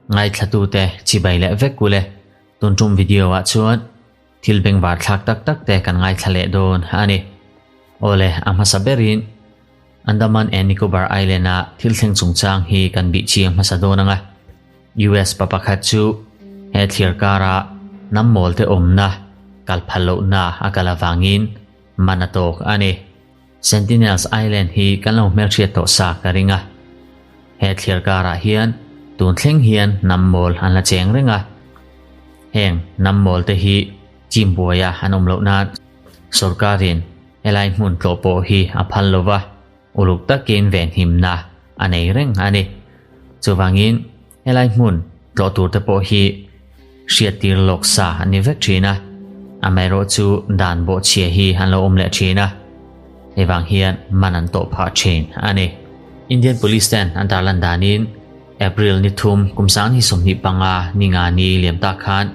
Ngaithlatute chibai leh vek ule. Tun tum video ah chuan thil bengvar thlak tak tak te kan ngaithla leh dawn a ni. Awle, a hmasa berin Andaman and Nicobar Island a thil thleng chungchang hi kan bih chiang hmasa dawn ang a. US pa pakhat chu he thlir kara hnam mawl te awmna kal phal lohna a kal avangin man a tawk a ni. Sentinels Island hi kan lo hmelhriat tawh sa ka ring a. He thlir karah hian tun thleng hian hnam mawl an la cheng reng a. Heng hnam mawl te hi chim buaia an awm loh nan sorkarin helai hmun tlawh pawh hi a phal lo va, uluk takin venhimna a nei reng a ni. Chuvangin helai hmun tlawh tur te pawh hi hriattir lawk sa an ni vek thin a, amaherawhchu dan bawhchhia hi an lo awm leh thin a, hei vang hian man an tawh phah thin a ni. Indian Police ten an tarlan danin April ni thum kum 2025 ni nga ni liam tak khan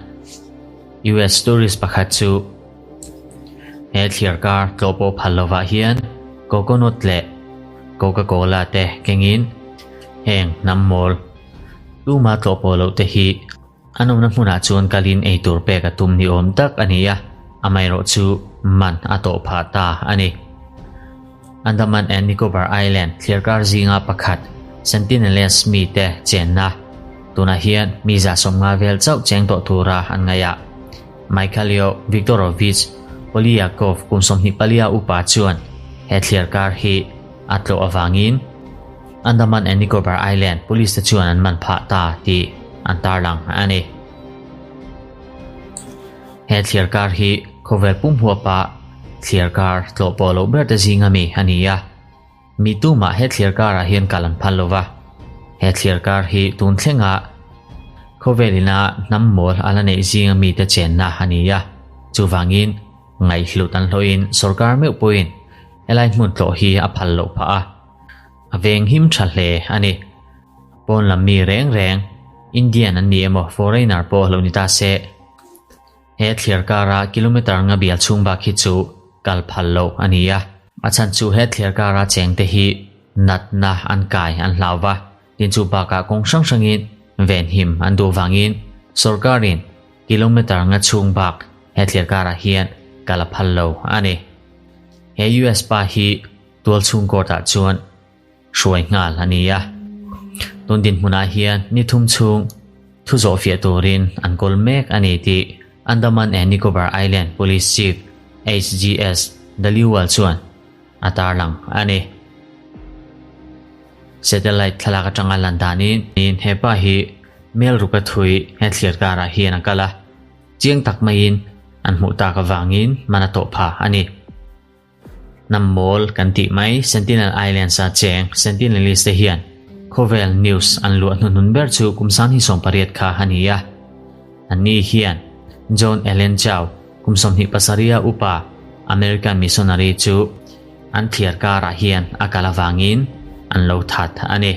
US tourist pakhat chu He thliarkar tlawh pawh phal lovah hian coconut leh Coca-Cola te kengin heng hnam mawl tuma tlawh pawh loh te hi an awmna hmunah chuan kalin eitur pek a tum ni awm tak a ni a, amaherawh chu man a tawh phah ta a ni. Andaman and Nicobar Island thliarkar zinga pakhat Sentinelese mite chenna tunah hian mi 150 vel chauh cheng tawh tura an ngaih a. Mikhailo Viktorovich Polyakov kum 24 upa chuan he thliarkar hi a tlawh avangin Andaman and Nicobar Island Police te chuan an man phah ta tih an tarlang a ni. He thliarkar hi khawvel pum huapa thliarkar tlawh pawh loh ber te zinga mi a ni a. Mi tumah he thliarkarah hian kal an phal lo va, he thliarkar hi tun thlenga khawvel ina hnam mawl a la neih zinga mite chenna a ni a, chuvangin ngaihhlut an hlawhin sorkar meuh pawhin helai hmun tlawh hi a phal loh phah a, a veng him tha hle a ni. Pawn lam mi reng reng, Indian an ni emaw foreigner pawh lo ni ta se, He thliarkara kilometre nga bial chhung bak hi chu kal phal loh a ni a. A chhan chu he thliarkara chengte hi natna an kai an hlau va, tin chu bakah kawng hrang hrangin venhim an duh vangin sorkarin kilometre nga chhung bak he thliarkarah hian kal a phal lo a ni. He US pa hi tual chhung court ah chuan hruai nghal a ni a. Tun dinhmunah hian ni thum chhung thu zawhfiah turin an kawl mek a ni tih Andaman and Nicobar Island Police Chief HGS Dhaliwal chuan a tarlang a ni. Satellite thlalak atanga lan danin hepa hi mel ruka thui he thlir karah hian a kal a, chiang tak maiin an hmuh tak avangin man a tawh phah a ni. Hnam mawl kan tih mai Sentinel Islands a cheng Sentinelese te hian khawvel news an luah hnuhnun ber chu kum 2018 kha a ni a. Anni hian John Allen Chau kum 27 a upa American missionary chu an thliar karah hian a kal avangin an lo that a ni.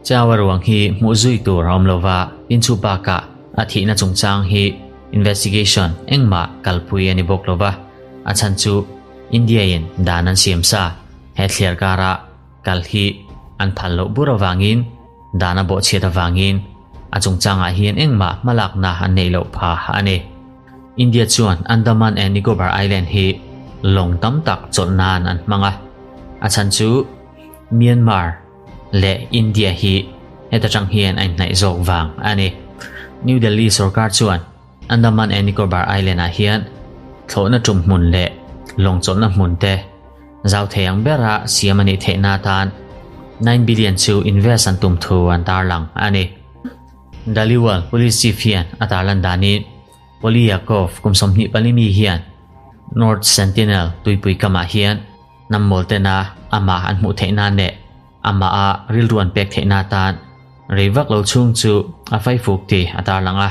Chau a ruang hi hmuh zui tur a awm lova, tin chu bakah a thihna chungchang hi investigation engmah kalpui a ni bawk lova. A chhan chu India in dan an siam sa he thliar kara kal hi an phal loh bur avangin dan a bawhchhiat avangin a chungchangah hian engmah hmalakna an neih loh pha a ni. India chuan Andaman and Nicobar Island hi lawng tam tak chawlh nan an hmang a, a chhan chu Myanmar leh India hi heta tang hian a inhnaih zawk vang a ni. New Delhi sorkar chuan Andaman and Nicobar Island ah hian thlawhna tum hmun leh lawng chawlhna hmun te zau thei ang bera siam a nih theihna atan 9 billion chu invest an tum thu an tarlang a ni. Dhaliwal Police Chief hian a tarlan danin Polyakov kum 24 mi hian North Sentinel tuipui kamah hian hnam mawl tena amah an hmuh theih nan leh amah a rilru an pek theihna atan rei vak lo chhung chu a faifuk tih a tarlang a,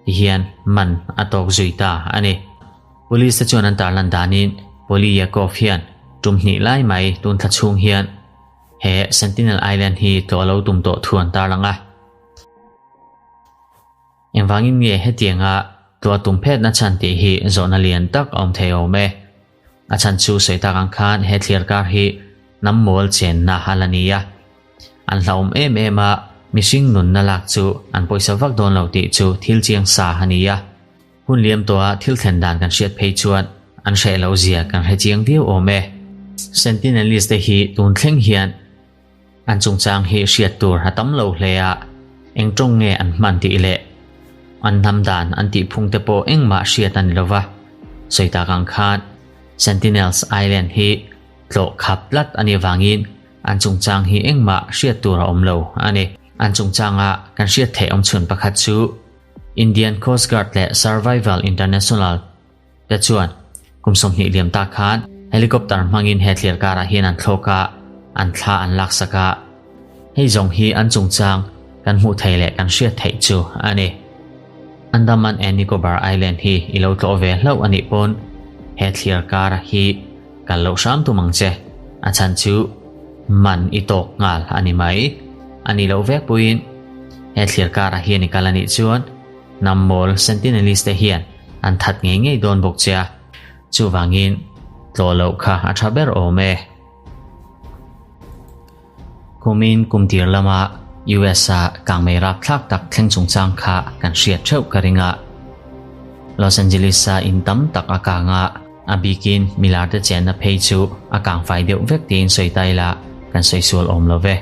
tihian man a tawk zui ta a ni. Police te chuan an tarlan danin Polyakov hian tum hnih lai mai tun thla chhung hian he Sentinel Island hi tlawh a lo tum tawh thu an tarlang a. Engvangin nge hetianga tlawh tum phetna chhan tih hi zawhna lian tak a awm thei awm e. A chhan chu sawi tak ang khan he thliar kar hi hnam mawl chenna a la ni a. An hlauhawm em em a, mihring nunna lak chu an pawisa vak dawn lo tih chu thil chiang sa a ni a. Hun liam tawha thil thlen dan kan hriat phei chuan an hreh loh zia kan hre chiang viau awm e. Sentinelese te hi tun thleng hian an chungchang hi hriat tur a tam lo hle a, eng tawng nge an hman tih leh an hnam dan an tih phung te pawh engmah hriat a ni lo va. Sawi tak ang khan Sentinels Island hi tlawh khap tlat a nih vangin an chungchang hi engmah hriat tur a awm lo a ni. An chungchanga kan hriat theih awmchhun pakhat chu Indian Coast Guard leh Survival International te chuan kum 20 liam ta khan helicopter hmangin he thlir karah hian an thlawk a, an thla an laksak a. Hei zawng hi an chungchang kan hmuh theih leh kan hriat theih chu a ni. Andaman and Nicobar Island hi i lo tlawh ve hlauh a nih pawn he thlir kar hi kal loh hram tum ang che. A chhan chu man i tawk nghal a ni mai. A nih loh vek pawhin he thlir karah hian i kal a nih chuan hnam mawl Sentinelese te hian an that ngei ngei dawn bawk che a. Chuvangin tlawh loh kha a tha ber awm e. Kumin kum tir lama US-a kangmei rapthlak tak thleng chungchang kha kan hriat theuh ka ring a. Los Angeles-a in tam tak a kang a, a bikin milar te chenna phei chu a kang fai deuh vek tiin sawi ta ila kan sawi sual awm lo ve.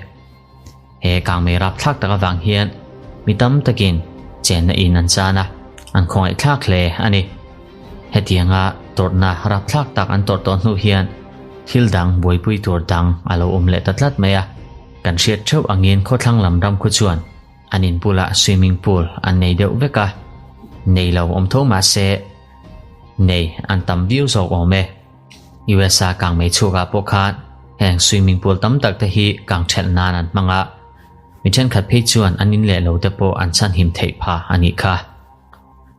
He kangmei rapthlak tak avang hian mi tam takin chenna in an chan a, an khawngaihthlak hle a ni. Hetianga tawrhna rapthlak tak an tawrh tawh hnu hian thil dang buaipui tur dang a lo awm leh ta tlat mai a. Kan hriat theuh angin khawthlang lam ram khu chuan an in bulah swimming pool an nei deuh vek a, nei lo awm tho mah se nei an tam viau zawk awm e. USA kangmei chhuakah pawh khan heng swimming pool tam tak te hi kang thelh nan an hmang a, mi thenkhat phei chuan an in leh lo te pawh an chhanhim theih pha a nih kha.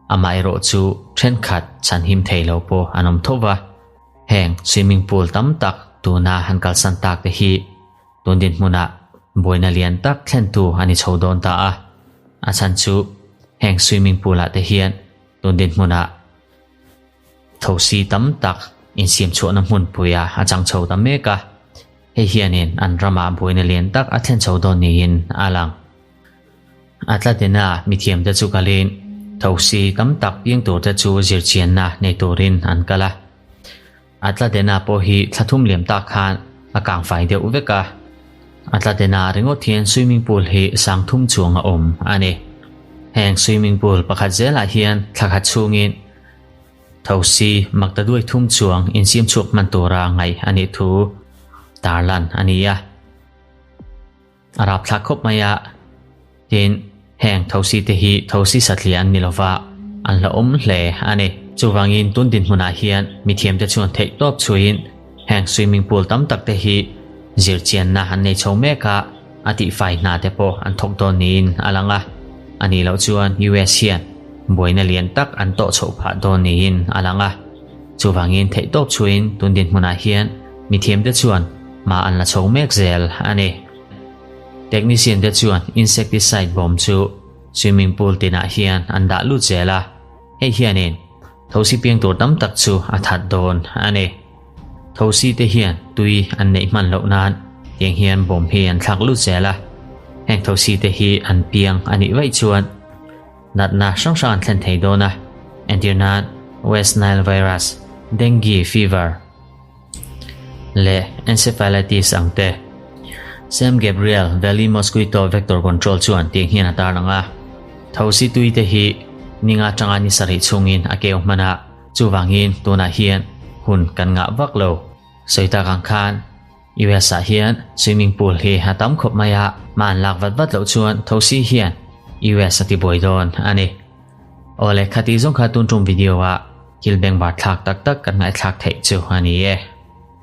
Amaherawh chu thenkhat chhanhim thei lo pawh an awm tho va, heng swimming pool tam tak tuna han kalsan tak te hi tun dinhmunah buaina lian tak thlentu a ni chho dawn ta a. A chhan chu heng swimming pool ah te hian tun dinhmunah Thosi tam tak insiam chhuahna hmunpuia a chang chho ta mek a, hei hianin an ramah buaina lian tak a thlen chho dawn niin a lang. A tlatina mithiamte chu kalin thosi tam tak piang turte chu zirchianna nei turin an kal a. A tladena pawh hi thla thum liam tak khan a kang fai deuh vek a. A tladena ringawt hian swimming pool hi sang thum chuang a awm a ni. Heng swimming pool pakhat zelah hian thla khat chhungin thosi maktaduai thum chuang insiam chhuak hman tura ngaih a nih thu tarlan a ni a. A rapthlak khawp mai a, tin, heng thosi te hi thosi satliah an ni lova, an hlauhawm hle a ni. Chuvangin tun dinhmunah hian mithiamte chuan theihtawp chhuiin heng swimming pool tam tak te hi zirchianna an nei chho mek a, a tihfai hna te pawh an thawk dawn niin a lang a, a nih loh chuan US hian buaina lian tak an tawh chhoh phah dawn niin a lang a. Chuvangin theihtawp chhuiin tun dinhmunah hian mithiamte chuan hma an la chho mek zel a ni. Technician te chuan insecticide bawm chu swimming pool tinah hian an dah lut zel a, hei hianin thosi piang tur tam tak chu a that dawn a ni. Thosi te hian tui an neih hman loh nan tiang hian bawm hi an thlak lut zel a, heng thosi te hi an piang a nih vaih chuan natna hrang hrang an thlen thei dawn a, entir nan West Nile virus, dengue fever, leh encephalitis ang te. Sam Gabriel Valley Mosquito Vector Control chuan tiang hian a tarlang a, Thosi tui te hi ninga tanga ni sarih chhungin a keu hman a, chuvangin tunah hian hun kan ngah vak lo. Sawi tak ang khan US ah hian swimming pool hi a tam khawp mai a, mah an lak vat vat loh chuan thosi hian US a ti buai dawn a ni. Awle, khati zawng kha tun tum video ah thil bengvar thlak tak tak kan ngaihthlak theih chu a ni e.